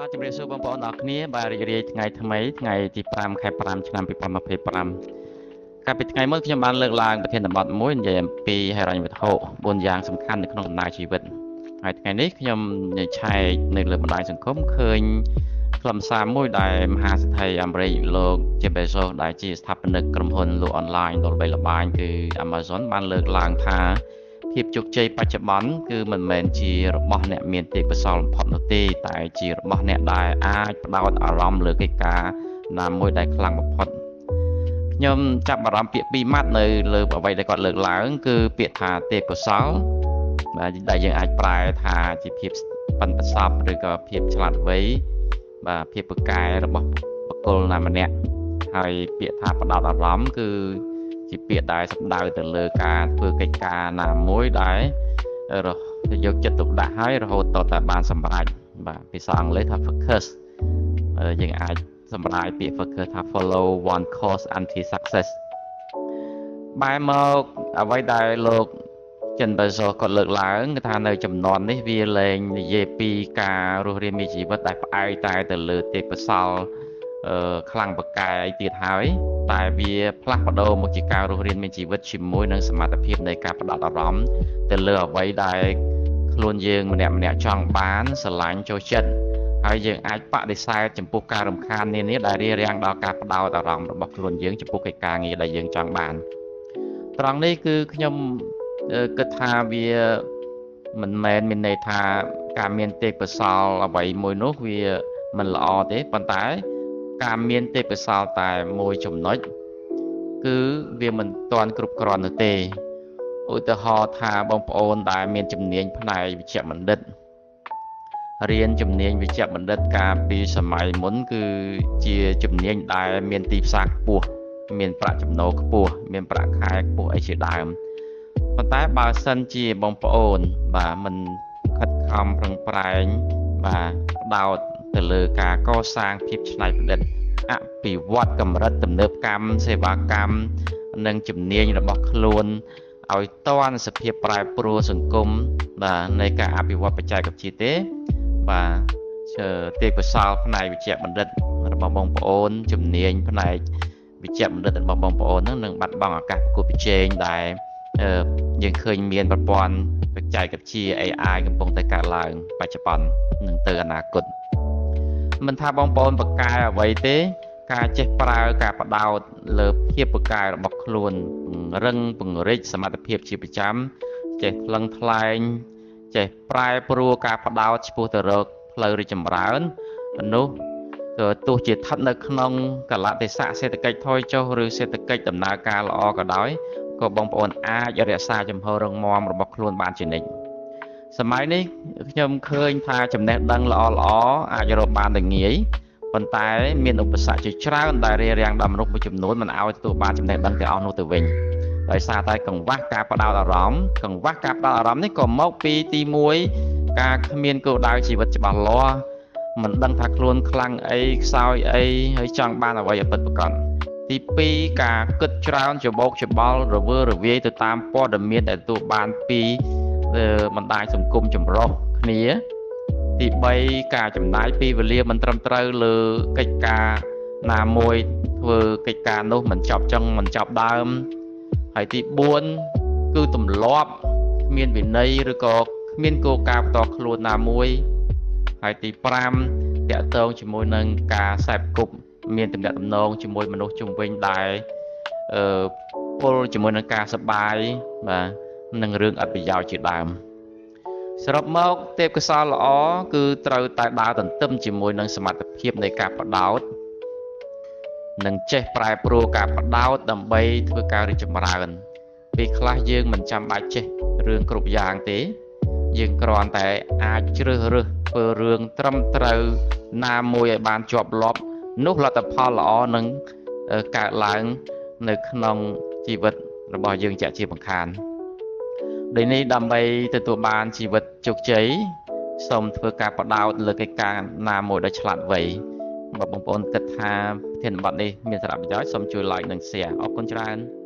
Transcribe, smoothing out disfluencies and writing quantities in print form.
បាទជំរាបសួរបងប្អូនអរគ្នាបាទរីករាយថ្ងៃថ្មីថ្ងៃទី5ខែ5ឆ្នាំ2025កាលពីថ្ងៃមុនខ្ញុំបានលើកឡើងប្រធានបទមួយនិយាយអំពីហិរញ្ញវត្ថុ4យ៉ាងសំខាន់នៅក្នុងដំណើរជីវិតហើយថ្ងៃនេះខ្ញុំឆែកនៅលើបណ្ដាញសង្គមឃើញខ្លឹមសារមួយដែលមហាសេដ្ឋីអាមេរិកលោក Jeff Bezos ដែលជាស្ថាបនិកក្រុមហ៊ុនលក់អនឡាញដ៏ល្បីល្បាញគឺ Amazon បានលើកឡើងថាភាពជោគជ័យបច្ចុប្បន្នគឺមិនមែនជារបស់អ្នកមានទេពកោសល្យបំផុតនោះទេតែជារបស់អ្នកដែលអាចផ្ដោតអារម្មណ៍លើកិច្ចការណាមួយដែលខ្លាំងបំផុតខ្ញុំចាប់អារម្មណ៍ពាក្យពីរម៉ាត់នៅលើអ្វីដែលគាត់លើកឡើងគឺពាក្យថាទេពកោសល្យបាទដែលយើងអាចប្រែថាជាភាពប៉ិនប្រសប់ឬក៏ភាពឆ្លាតវៃបាទភាពពូកែរបស់បុគ្គលណាម្នាក់ហើយពាក្យថាផ្ដោតអារម្មណ៍គឺជាពាក្យដែលសំដៅទៅលើការធ្វើកិច្ចការណាមួយដែលយកចិត្តទុកដាក់ហើយរហូតតតែបានសម្រេចបាទភាសាអង់គ្លេសថា focus យើងអាចសម្រាយពាក្យ focus ថា follow one course until success បែរមកអ្វីដែលលោកចិនបេសគាត់លើកឡើងគឺថានៅចំនួននេះវាលែងនិយាយពីការរស់រានមានជីវិតដែលផ្អែកតែទៅលើទេពកោសល្យខ្លាំងពូកែអីទៀតហើយតែវាផ្លាស់ប្ដូរមកជាការរស់រានមានជីវិតជាមួយនឹងសមត្ថភាពនៃការផ្ដោតអារម្មណ៍ទៅលើអ្វីដែលខ្លួនយើងម្នាក់ៗចង់បានស្រឡាញ់ចូលចិត្តហើយយើងអាចបដិសេធចំពោះការរំខាននានាដែលរារាំងដល់ការផ្ដោតអារម្មណ៍របស់ខ្លួនយើងចំពោះកិច្ចការងារដែលយើងចង់បានត្រង់នេះគឺខ្ញុំគិតថាវាមិនមែនមានន័យថាការមានទេពកោសល្យអ្វីមួយនោះវាមិនល្អទេប៉ុន្តែការមានទេពកោសល្យតែមួយចំណុចគឺវាមិនទាន់គ្រប់គ្រាន់នោះទេឧទាហរណ៍ថាបងប្អូនដែលមានជំនាញផ្នែកវិជ្ជបណ្ឌិតរៀនជំនាញវិជ្ជបណ្ឌិតកាលពីសម័យមុនគឺជាជំនាញដែលមានទីផ្សារខ្ពស់មានប្រាក់ចំណូលខ្ពស់មានប្រាក់ខែខ្ពស់អីជាដើមប៉ុន្តែបើសិនជាបងប្អូនបាទមិនខិតខំប្រឹងប្រែងបាទផ្ដោតទៅលើការកសាងភាពច្នៃប្រឌិតអភិវឌ្ឍកម្រិតទំនើបកម្មសេវាកម្មនិងជំនាញរបស់ខ្លួនឲ្យទាន់សភាពប្រែប្រួលសង្គមបាទនៃការអភិវឌ្ឍបច្ចេកវិទ្យាទេបាទទេពកោសល្យផ្នែកវិជ្ជបណ្ឌិតរបស់បងប្អូនជំនាញផ្នែកវិជ្ជបណ្ឌិតរបស់បងប្អូនហ្នឹងនឹងបាត់បង់ឱកាសប្រកួតប្រជែងដែលយើងឃើញមានប្រព័ន្ធបច្ចេកវិទ្យា AI កំពុងតែកើតឡើងបច្ចុប្បន្ននិងទៅអនាគតមិនថាបងប្អូនបកកែអ្វីទេការចេះប្រើការផ្ដោតលើភាពបកកែរបស់ខ្លួនពង្រឹងពង្រីកសមត្ថភាពជាប្រចាំចេះថ្លឹងថ្លែងចេះប្រែប្រួលការផ្ដោតឆ្ពោះទៅរកផ្លូវរីកចម្រើននោះទោះជាស្ថិតនៅក្នុងកលៈទេសៈសេដ្ឋកិច្ចថយចុះឬសេដ្ឋកិច្ចដំណើរការល្អក៏ដោយក៏បងប្អូនអាចរក្សាជំហររឹងមាំរបស់ខ្លួនបានជានិច្ចសម័យនេះខ្ញុំឃើញថាចំណេះដឹងល្អៗអាចរកបានដោយងាយប៉ុន្តែមានឧបសគ្គជាច្រើនដែលរារាំងដល់មនុស្សមួយចំនួនមិនឲ្យទទួលបានចំណេះដឹងទាំងអស់នោះទៅវិញដោយសារតែកង្វះការផ្ដោតអារម្មណ៍កង្វះការផ្ដោតអារម្មណ៍នេះក៏មកពីទី1ការគ្មានគោលដៅជីវិតច្បាស់លាស់មិនដឹងថាខ្លួនខ្លាំងអីខ្សោយអីហើយចង់បានអ្វីឲ្យពិតប្រាកដទី2ការគិតច្រើនច្របូកច្របល់រវើរវាយទៅតាមព័ត៌មានដែលទទួលបានពីបណ្ដាញសង្គមចម្រុះគ្នាទី3ការចំណាយពេលវេលាមិនត្រឹមត្រូវលើកិច្ចការណាមួយធ្វើកិច្ចការនោះមិនចប់ចុងមិនចប់ដើមហើយទី4គឺទម្លាប់គ្មានវិន័យឬក៏គ្មានគោលការណ៍ផ្ទាល់ខ្លួនណាមួយហើយទី5តាក់ទងជាមួយនឹងការសេពគប់មានទំនាក់ទំនងជាមួយមនុស្សជុំវិញដែលពលជាមួយនឹងការសប្បាយបាទនិងរឿងអត់ប្រយោជន៍ជាដើមសរុបមកទេពកោសល្យល្អគឺត្រូវតែដើរទន្ទឹមជាមួយនឹងសមត្ថភាពនៃការផ្ដោតនិងចេះប្រែប្រួលការផ្ដោតដើម្បីធ្វើការរីកចម្រើនពេលខ្លះយើងមិនចាំបាច់ចេះរឿងគ្រប់យ៉ាងទេយើងគ្រាន់តែអាចជ្រើសរើសធ្វើរឿងត្រឹមត្រូវណាមួយឲ្យបានជាប់លាប់នោះលទ្ធផលល្អនឹងកើតឡើងនៅក្នុងជីវិតរបស់យើងជាក់ជាបង្ខានដូចនេះដើម្បីទទួលបានជីវិតជោគជ័យសូមធ្វើការផ្ដោតលើកិច្ចការណាមួយដ៏ឆ្លាតវៃបើបងប្អូនគិតថាប្រធានបទនេះមានសារៈប្រយោជន៍សូមជួយ like និង share អរគុណច្រើន។